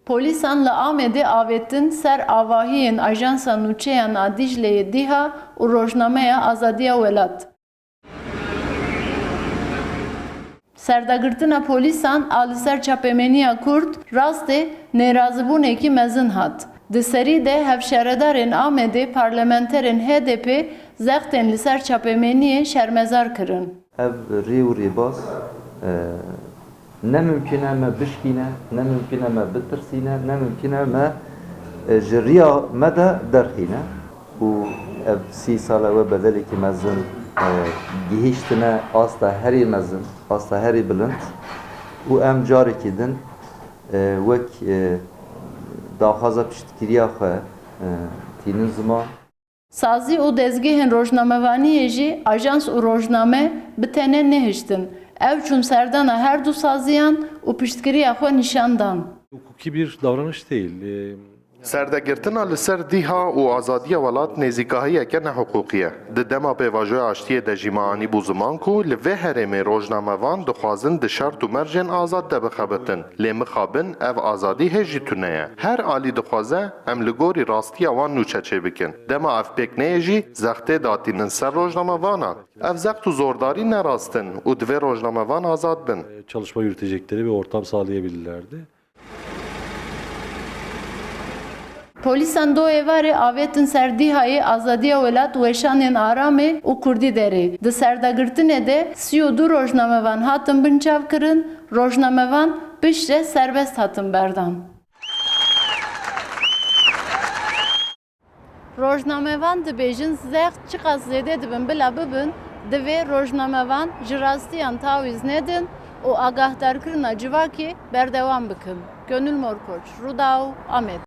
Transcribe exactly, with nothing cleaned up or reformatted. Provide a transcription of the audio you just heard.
Polîsan li Amedê avêtin ser avahiyên Ajansa Nûçeyan a Dîcleyê DÎHA û rojnameya Azadiya Welat. Serdagirtina polîsan a li ser çapemeniya Kurd rastê nêrazibûnekî mezin hat. Di serî de hevşaredarên Amedê parlamenterên H D P zextên li ser çapemeniyê şermezar kirin. Ev rê û rêbaz, e, ne mimkun e me bişkîne, ne mimkun e me bitirsîne, ne mimkun e me, e, ji riya me de derxîne. Û ev sî sal e we bedelekî mezin, e, gihîştine asta herî mezin, asta herî bilind. Û em carekî din, e, wek, e, daxwaza piştgiriya xwe, e, tînin ziman. Sazî û dezgehên rojnamevaniyê jî ajans û rojname bi tenê nehiştin. Ew çûn serdana her du saziyan û piştgiriya xwe nîşan dan. Hukuki bir davranış değil. Ee, Serdegirtina li ser DÎHA û azadiya welat nêzîkahiyeke nehiqûqî ye. Di dema pêvajoya aştiyê de jî me anîbû ziman ku li vê herêmê rojnamevan dixwazin di şert û mercên azad de bixebitin. Lê mixabin ev azadî hê jî tune ye. Her alî dixwaze em li gorî rastiya wan nûçe çêbikin. Dema ev pêk neyê jî, zextê datînin ser rojnamevanan. Ev zext û zordarî ne rast in û divê rojnamevan azad bin. Çalışma yürütecekleri ve ortam sağlayabilirlerdi. Polîsan do êvarê avêtin ser DÎHAyê, Azadiya Welat, Weşanên Aramê û Kurdî Derê. Di serdagirtinê de sî û du rojnamevan hatin binçavkirin, rojnamevan piştre serbest hatin berdan. Rojnamevan dibêjin, zext çiqas zêde dibin bila bibin, divê rojnamevan ji rastiyan tawîz nedin û agahdarkirina civakê berdewam bikin. Gönül Morkoç, Rûdaw, Amed.